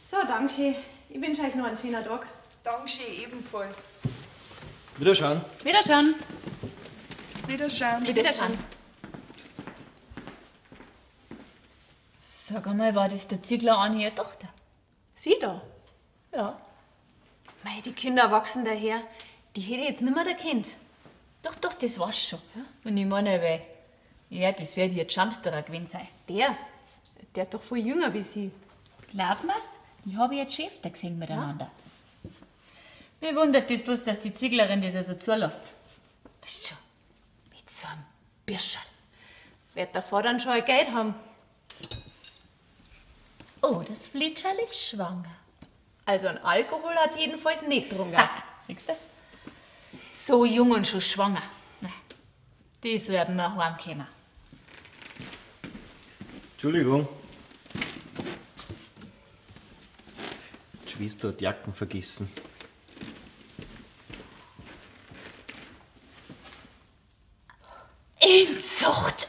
So, Dankeschön. Ich wünsche euch noch einen schönen Tag. Dankeschön, ebenfalls. Wiederschauen. Wiederschauen. Wiederschauen. Wiederschauen. Sag einmal, war das der Ziegler an ihre Tochter? Sie da? Ja. Mei, die Kinder wachsen daher. Die hätte ich jetzt nimmer erkannt. Doch, doch, das war's schon. Und ich meine, weil, ja, das wird ihr Jumpsterer gewesen sein. Der? Der ist doch viel jünger wie sie. Glaub mir's, die habe ich jetzt Chef da gesehen miteinander. Mir wundert das bloß, dass die Zieglerin das also zulässt. Weißt schon, mit so einem Birscherl. Wird der Vater schon ein Geld haben. Oh, das Flitscherl ist schwanger. Also an Alkohol hat sie jedenfalls nicht getrunken. Siehst du das? So jung und schon schwanger. Na, die sollten wir heimkommen. Entschuldigung. Die Schwester hat Jacken vergessen. Entzucht!